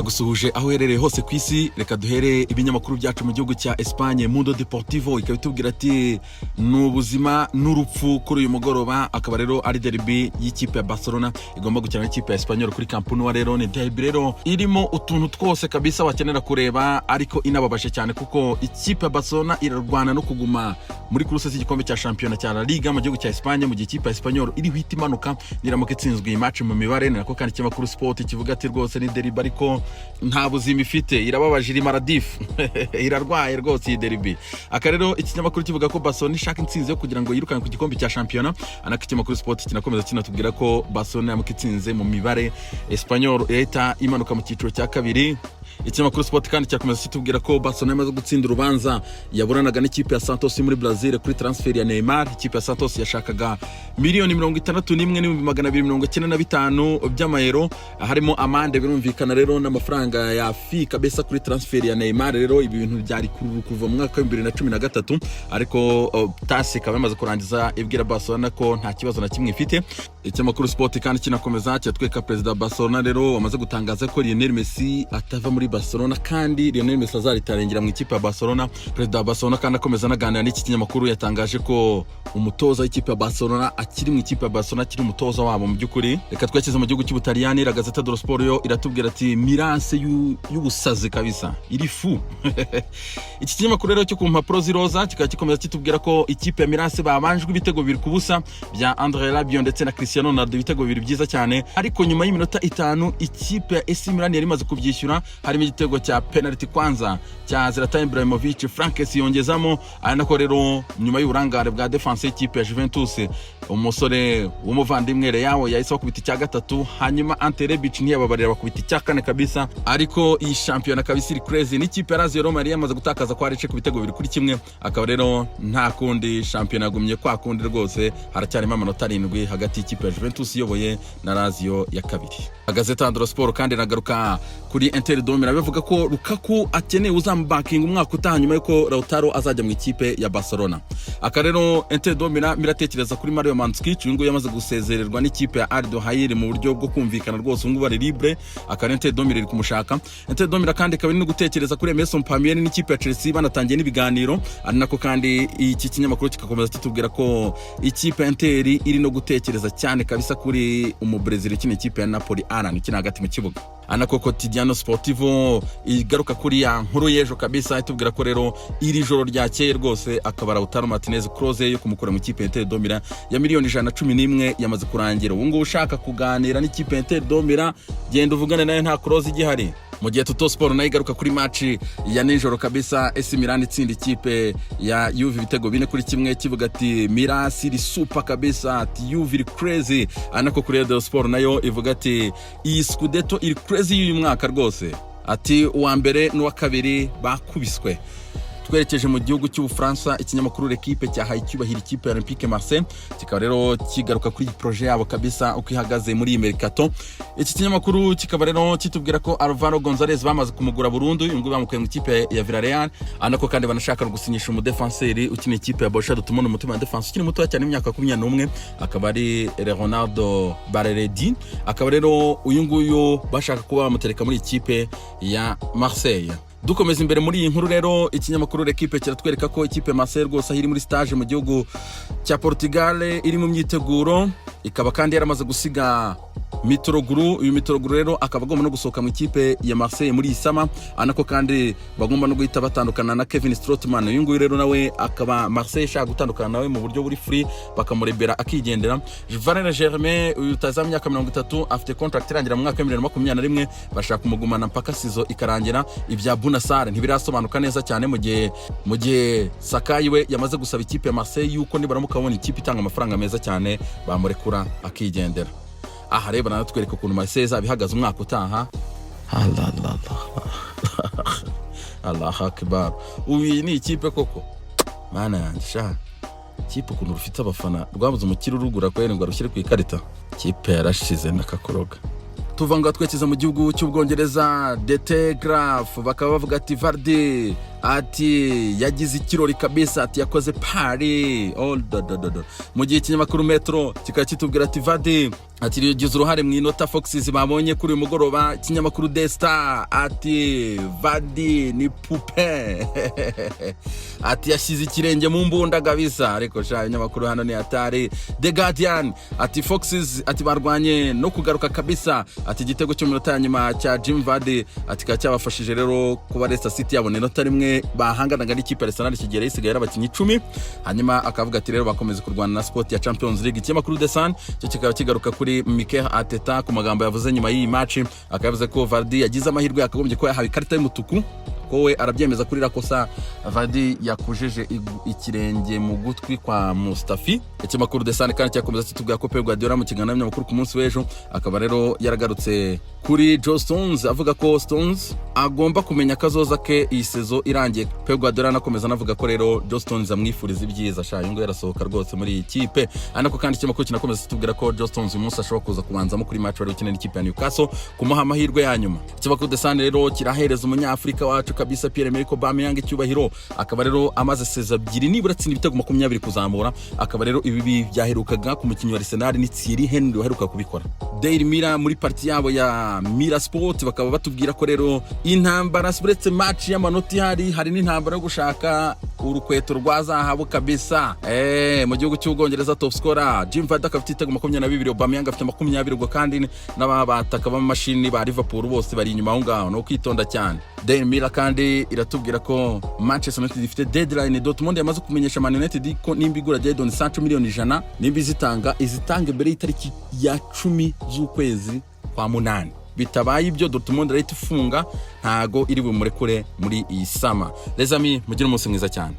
Ndagusuhuje aho uherereye hose ku isi. Reka duhere ibinyamakuru byacu mu gihugu cya Espagne. Mundo Deportivo ikaba itubwira ati ni ubuzima n'urupfu kuri uyu mugoroba. Akaba rero ari derby y'ikipe ya Barcelona igomba gukina n'ikipe ya Espanyol kuri Camp Nou. Rero ni derby rero irimo utuntu twose kabisa wakenera kureba, ariko inababaje cyane kuko ikipe ya Barcelona irarwana no kuguma muri course z'igikombe cya shampiyona cya La Liga mu gihugu cya Espagne, mu gihe ikipe ya Espanyol iri guhita imanuka niramuka itsinzwe iyi match mu mibare. Ni nako kandi ikinyamakuru Sport kivuga ati rwose ni derby ariko nta buzima ifite, irababaje, iri maladif, irarwaye rwose iyi derby. Aka rero ikinyamakuru kivuga ko Barcelona ishaka intsinzi yo kugira ngo yirukanke ku gikombe cya shampiyona. Anako ikinyamakuru Sport kinakomeza kinatubwira ko Barcelona yamuka itsinze mu mibare, Espanyol irahita imanuka mu cyiciro cya kabiri. Ikinyamakuru Sport kandi cyakomeza kitubwira ko Barcelona yamaze gutsinda urubanza yaburanaga n'ikipe ya Santos muri Brazil kuri transfer ya Neymar. Ikipe ya Santos yashakaga 61,295,000 by'amayero, harimo amande birumvikana rero n'amafaranga ya fee kabisa kuri transfer ya Neymar. Rero ibi bintu byari kuva mu mwaka wa 2013, ariko TAS ikaba yamaze kurangiza ibwira Barcelona ko nta kibazo na kimwe ifite. Ikinyamakuru Sport kandi kinakomeza kiratwereka perezida wa Barcelona rero wamaze gutangaza ko Lionel Messi atava muri Barcelona kandi Lionel Messi azaritarengera mu ikipe ya Barcelona. Perezida wa Barcelona kandi akomeza anaganira n'iki kinyamakuru, yatangaje ko umutoza w'ikipe ya Barcelona akiri mu ikipe ya Barcelona, akiri umutoza wabo mu by'ukuri. Reka twerekeze mu gihugu cy'Ubutaliyani. La Gazzetta dello Sport yo iratubwira ati Milan AC y'ubusazi kabisa, iri fou. Iki kinyamakuru rero cyo ku mpapuro z'iroza kikaba gikomeza kitubwira ko ikipe ya Milan AC babanjwe ibitego 2-0 bya Andre Rabiot ndetse na Cristiano Ronaldo, ibitego bibiri byiza cyane, ariko nyuma y'iminota 5 ikipe ya AC Milan yari imaze kubyishyura. Harimo igitego cya penalty kwanza cya Zlatan Ibrahimovic, Franck Kessie yongezamo. Ari nako rero nyuma y'uburangare bwa defense y'ikipe ya Juventus, umusore w'umuvandimwe Leao yahise bakubita icya gatatu, hanyuma Ante Rebic ntiyababarira, bakubita icya kane kabisa. Ariko iyi shampiyona kabisa iri crazy. N'ikipe ya Lazio Roma yari yamaze gutakaza kwa Lecce ku bitego 2-1, akaba rero nta kundi, shampiyona yagumye kwa kundi rwose. Haracyarimo amanota 7 hagati y'ikipe ya Juventus iyoboye na Lazio ya kabiri. Gazzetta dello Sport kandi iragaruka kuri Inter de Milan, bivuga ko Lukaku akeneye uzamubakinga umwaka utaha nyuma y'uko Lautaro azajya mu ikipe ya Barcelona. Aka rero Inter de Milan miratekereza kuri Mario Mandzukic. Uyu nguyu yamaze gusezererwa n'ikipe ya Al Duhail mu buryo bwo kumvikana rwose, ubu ngubu ari libre. Aka rero Inter de Milan iri kumushaka. Inter de Milan kandi ikaba iri no gutekereza kuri Emerson Palmieri n'ikipe ya Chelsea, banatangiye n'ibiganiro. Ari nako kandi iki kinyamakuru kikakomeza kitubwira ko ikipe ya Inter iri no gutekereza cyane kabisa kuri umubrezil ukina ikipe ya Napoli, Alan, ukina hagati mu kibuga. Anako Quotidiano Sportivo igaruka kuri ya nkuru y'ejo kabisa, itubwira ko rero iri joro ryakeye rwose akaba Lautaro Martinez, clause yo kumukura mu ikipe ya Inter de Milan ya miliyoni 111 yamaze kurangira. Ubu ngubu ushaka kuganira n'ikipe ya Inter de Milan, genda uvugane nayo, nta clause igihari. Mu gihe Tuttosport nayo igaruka kuri match ya nijoro kabisa, AC Milan itsinda ikipe ya Juve ibitego 4-1, kivuga ati Milan AC iri super kabisa, ati Juve iri crazy. Anako kuri dello Sport nayo ivuga ati iyi Scudetto iri crazy y'uyu mwaka rwose, ati uwa mbere n'uwa kabiri bakubiswe. Twerekeje mu gihugu cy'Ubufaransa, ikinyamakuru L'Equipe cyahaye icyubahiro ikipe ya Olympique Marseille, kikaba rero kigaruka kuri iyi projet yabo kabisa uko ihagaze muri iyi mercato. Iki kinyamakuru kikaba rero kitubwira ko Alvaro Gonzalez bamaze kumugura burundu, uyu nguyu bamukuye mu ikipe ya Villarreal. Anako kandi banashaka gusinyisha umudefanseri ukina ikipe ya Borussia Dortmund, umutima wa defense ukiri mutoya cyane, imyaka 21, akaba ari Leonardo Balerdi. Akaba rero uyu nguyu bashaka kuba bamutereka muri ikipe ya Marseille. Dukomeza imbere muri iyi nkuru rero, ikinyamakuru L'Equipe kiratwereka ko ikipe Marseille rwose aho iri muri stage mu gihugu cya Portugal, iri mu myiteguro, ikaba kandi yaramaze gusiga Mitroglou. Uyu Mitroglou rero akaba agomba no gusohoka mu ikipe ya Marseille muri iyi summer. Anako kandi bagomba no guhita batandukana na Kevin Strootman. Uyu nguyu rero nawe akaba Marseille ishaka gutandukana nawe mu buryo buri free, bakamurebera akigendera. Valère Germain, uyu utazamu, imyaka 30, afite contract irangira mu mwaka wa 2021, bashaka kumugumana mpaka saison ikarangira. Ibya Bouna Sarr ntibirasobanuka neza cyane, mu gihe Sakai we yamaze gusaba ikipe ya Marseille yuko nibaramuka babona ikipe itanga amafaranga meza cyane bamurekura akigendera. Aha rero baranatwereka ukuntu Marseille izaba ihagaze umwaka utaha. Allah akbar! Ubu iyi ni ikipe koko? Mana yanjye sha, ikipe ukuntu rufite abafana, rwabuze umukire urugura kweri ngo arushyire ku ikarita. Ikipe yarashize ndakakoroga. Tuva ngo twerekeza mu gihugu cy'Ubwongereza, The Telegraph bakaba bavuga ati Vardy Ati yagize ikirori kabisa, ati yakoze party. Oh, do, do, do, do. Mu gihe ikinyamakuru Metro kikaba kitubwira ati Vardy ati yagize uruhare mu inota Foxes babonye kuri uyu mugoroba. Ikinyamakuru The Star ati Vardy ni pupe, ati yashyize ikirenge mu mbunda kabisa. Ariko sha, ibinyamakuru hano ni atari. The Guardian ati Foxes ati barwanye no kugaruka kabisa, ati igitego cyo mu minota ya nyuma cya Jim Vardy ati kikaba cyabafashije rero kuba Leicester City yabona inota rimwe bahanganaga n'ikipe ya Arsenal kigera isigaye ari abakinnyi 10. Hanyuma akavuga ati rero bakomeza kurwana na spot ya Champions League. Ikinyamakuru The Sun cyo kikaba kigaruka kuri Mikel Arteta ku magambo yavuze nyuma y'iyi match, akaba yavuze ko Vardy yagize amahirwe, yakagombye kuba yahawe ikarita y'umutuku, ko we arabyemeza kuri rakosa Vardy yakujeje ikirenge mu gutwi kwa Mustafi. Ikinyamakuru The Sun kandi cyakomeza kitubwira ko Pep Guardiola mu kiganiro n'abanyamakuru ku munsi w'ejo akaba rero yaragarutse kuri Joe Stones, avuga ko Stones agomba kumenya akazoza ke iyi saison irangiye. Pep Guardiola anakomeza anavuga ko rero Joe Stones amwifuriza ibyiza. Sha, uyu nguyu arasohoka rwose muri iyi kipe. Ariko kandi ikinyamakuru kinakomeza kitubwira ko Joe Stones uyu munsi ashobora kuza kubanzamo kuri match bari gukina n'ikipe ya Newcastle, kumuha amahirwe ya nyuma. Ikinyamakuru The Sun rero kirahereza umunyafurika wacu kabisa Pierre-Emerick Aubameyang icyubahiro, akaba rero amaze saison 2 nibura atsinda ibitego 20 kuzamura. Akaba rero ibi byaherukaga ku mukinnyi wa Arsenal ni Thierry Henry waheruka kubikora. Daily Mirror muri partie yabo ya Mirror Sport bakaba batubwira ko rero intambara, uretse match y'amanota ihari, hari n'intambara yo gushaka urukweto rwa zahabu kabisa mu gihugu cy'Ubwongereza. Top scorer Jim Vardy akaba afite ibitego 22, Aubameyang afite 20. Ubwo kandi n'ababataka b'amashini ba Liverpool bose bari inyuma aho ngaho, ni ukwitonda cyane. Daily Mirror kandi iratubwira ko Manchester United ifite deadline. Dortmund yamaze kumenyesha Man United ko nimba igura Jadon Sancho miliyoni 100, nimba izitanga, izitanga imbere y'itariki ya 10 z'ukwezi kwa munani. Bitabaye ibyo, Dortmund irahita ifunga, ntago iri bumurekure muri iyi summer. Les amis, mugire umunsi mwiza cyane.